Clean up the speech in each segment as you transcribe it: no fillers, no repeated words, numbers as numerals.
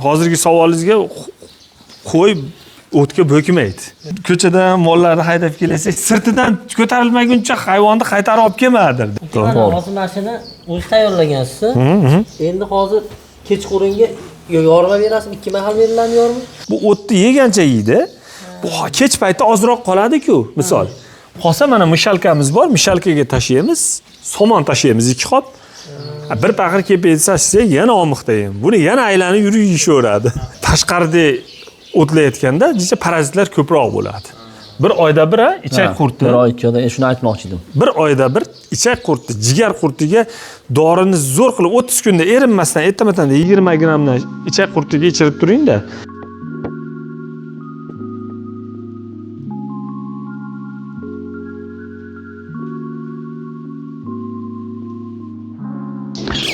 Hozirgi savolingizga, qo'y o'tga bo'kmaydi. Ko'chadan mollarni haydab kelasiz, sirtidan ko'tarilmaguncha hayvonni qaytarib olib kelmadir. Mana hozir mana shuni o'zi tayyorlagansiz. Endi hozir kechqurunga yorma berasizmi? Ikki mahal beriladimi yorma? Bu o'tni yegancha yeydi. Bu kech paytda ozroq qoladi-ku, misol. Qolsa mana mishalkamiz bor, mishalkaga tashlaymiz, somon tashlaymiz 2 qop. Bir paqir kelib tashlasak, yana omiqdayim. Buni yana aylanib yurib yeyishaveradi. Tashqarida o'tlayotganda jicha parazitlar ko'proq bo'ladi. Bir oyda bir ichak qurti. Bir oy ikki oyda shuni aytmoqchi edim. Bir oyda bir ichak qurti, jigar qurtiga dorini zo'r qilib 30 kunda erinmasdan ertamatdan 20 grammdan ichak qurtiga ichirib turingda.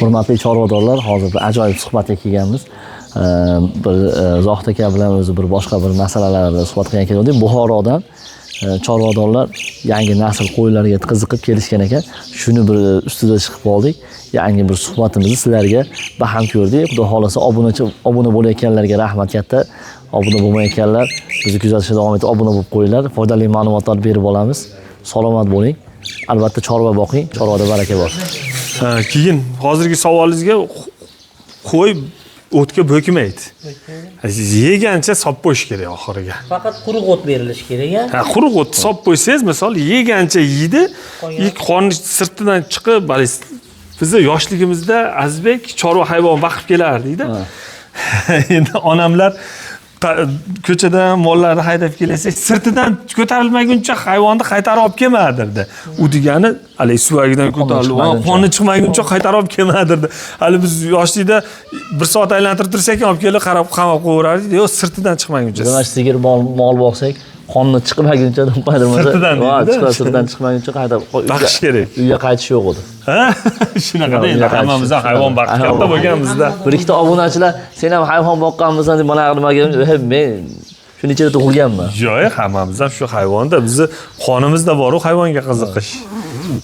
Hurmatli chorvadorlar, hozir bir ajoyib suhbatga kelganmiz. Bir Zohid aka bilan o'zi bir boshqa bir masalalarda suhbat qilgan kelgandik. Buxorodan chorvadorlar yangi nasl qo'ylarga qiziqib kelishgan ekan. Shuni bir ustida chiqib qoldik. Yangi bir suhbatimizni sizlarga baham ko'rdik. Xudo xohlasa obuna bo'layotganlarga rahmat katta. Obuna bo'lmayotganlar bizni kuzatishda davom etib obuna bo'lib qo'yinglar. Foydali ma'lumotlar berib olamiz. Salomat bo'ling. Albatta chorva boqing, chorvada baraka bor. Keyin hozirgi savolingizga, qo'y o'tga bo'kmaydi. Yegancha sop qo'yish kerak oxiriga. Faqat quruq o't berilishi kerak, a? Ha, quruq o't sop qo'ysangiz, misol yegancha yeydi, qorni sirtidan chiqib, bizni yoshligimizda Azizbek chorva hayvon boqib kelardi-da. Endi onamlar ko'chadan mollarni haydab kelasiz, sirtidan ko'tarilmaguncha hayvonni qaytarib olib kelmadirdi. U degani haligi suvagidan ko'tarilib, qoni chiqmaguncha qaytarib olib kelmadirdi. Hali biz yoshlikda bir soat aylantirib tursak ham olib kelib qarab qamab qo'yaverardik. Yo'q, sirtidan chiqmaguncha. Biz sigir mol boqsak, qonni chiqmaguncha sirtidan deydi-da. Sirtidan chiqmaguncha qaytib baqish kerak. Uyga qaytish yo'q edi. Ha, shunaqada endi hammamiz ham hayvon boqib katta bo'lganmizda. Bir ikkita obunachilar, sen ham hayvon boqqanmisan deb mana nimaga, men shuni ichida tug'ilganman. Yo'q, hammamiz ham shu hayvonda, bizni qonimizda bor u hayvonga qiziqish.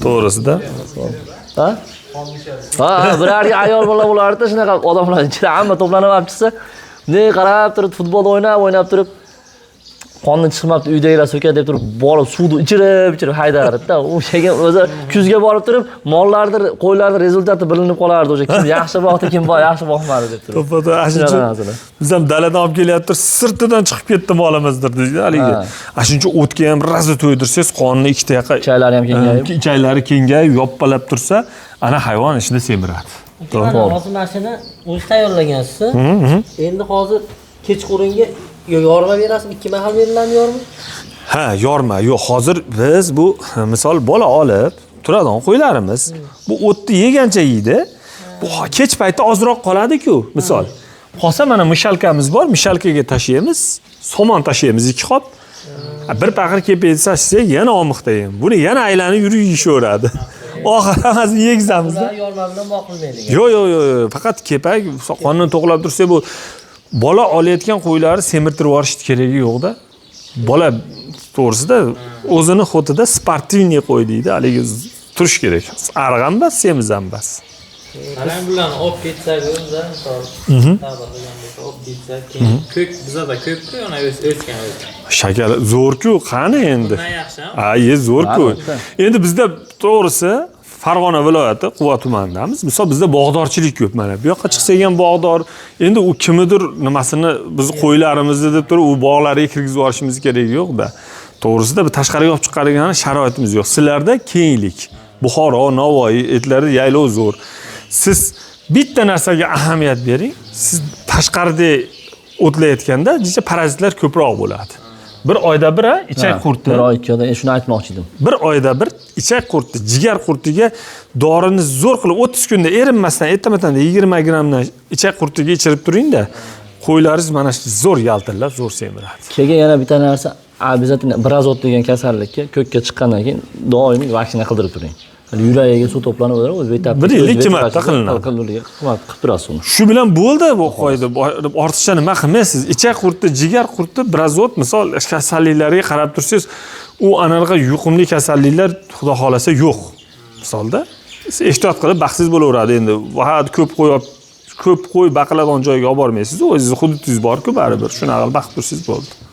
To'g'risida. Ha? Ha, birarga ayol bola bo'lardi, shunaqa odamlar ichida hamma to'planib olib chiqsa, bunday qarab turib futbol o'ynab turib qonni chiqmabdi, uydagilar so'kadi deb turib borib suvni ichirib haydardi-da. O'shaga o'zi kuzga borib turib mollarni, qo'ylarni rezultati bilinib qolardi o'sha kim yaxshi boqdi, kim yaxshi boqmadi deb turib. To'ppa-to'g'ri. Biz ham daladan olib kelyapti, sirtidan chiqib ketdi molimizdir deydi haligi. Shuncha o'tga ham rosa to'ydirsangiz, qonni ikkita yoqqa ichaklari ham kengayib, ichaklari kengayib, yoppalab tursa, ana hayvon ichida semiradi. To'g'ri. Hozir mana shuni o'zi tayyorlagansiz. Endi hozir kechqurunga yorma berasizmi? Ikki mahal beriladimi yorma? Ha, yorma. Yo'q, hozir biz bu misol bola olib turadigan qo'ylarimiz bu o'tni yegancha yeydi. Bu kech paytda ozroq qoladi-ku, misol. Qolsa mana mishalkamiz bor, mishalkaga tashlaymiz, somon tashlaymiz 2 qop. Bir paqir kelib tashlasak, yana omiqdayim. Buni yana aylanib yurib yeyishaveradi. Oxiri hammasini yegizamiz-da. Yorma bilan boqilmaydi. Yo'q, yo'q, yo'q, faqat kepak qonni to'g'lab tursa bu bola olayotgan qo'ylarni semirtirib yuborish keragi yo'q-da. Bola to'g'risida o'zini xotida sportivniy qo'y deydi, haligi turish kerak. Ariq ham bas, semiz ham bas. Mana bularni olib ketsak o'zi, misol, ta'bir qilgan bo'lsa, olib ketsak, keyin ko'k bizada ko'p-ku, ana o'sgan o'zi. Shakar zo'r-ku, qani endi? Bundan yaxshi. Ha, zo'r-ku. Endi bizda to'g'risi Farg'ona viloyati Quva tumanidamiz. Misol bizda bog'dorchilik ko'p mana. Bu yoqqa chiqsak ham bog'dor. Endi u kimidir nimasini biz qo'ylarimizni deb turib u bog'larga kirgizib yuborishimiz kerak yo'q-da. To'g'risida bir tashqariga olib chiqargan sharoitimiz yo'q. Sizlarda kenglik. Buxoro, Navoiy etlarda yaylov zo'r. Siz bitta narsaga ahamiyat bering. Siz tashqarida o'tlayotganda jicha parazitlar ko'proq bo'ladi. Bir oyda bir ichak qurti. Bir oy ikki oyda shuni aytmoqchi edim. Bir oyda bir ichak qurti, jigar qurtiga dorini zo'r qilib 30 kunda erinmasdan ertamatdan 20 grammdan ichak qurtiga ichirib turingda, qo'ylaringiz mana shu zo'r yaltillab, zo'r semiradi. Keyin yana bitta narsa, обязательно brazot degan kasallikka ko'kka chiqqandan keyin doimiy vaksina qildirib turing. Yuragiga suv to'planib o'ladi, o'zi betap. Bir yilda 2 marta qilinadi. Qilib turasiz uni. Shu bilan bo'ldi bu qoida. Ortiqcha nima qilmaysiz? Ichak qurti, jigar qurti, brazot misol kasalliklarga qarab tursangiz, u anaqa yuqumli kasalliklar xudo xolasa yo'q. Misolda ehtiyot qilib baxtsiz bo'laveradi endi. Ha, ko'p qo'yib Ko'p qo'y baqiladigan joyga olib bormaysiz, o'zingizni hududingiz bor-ku baribir, shunaqa qilib baqib tursangiz bo'ldi.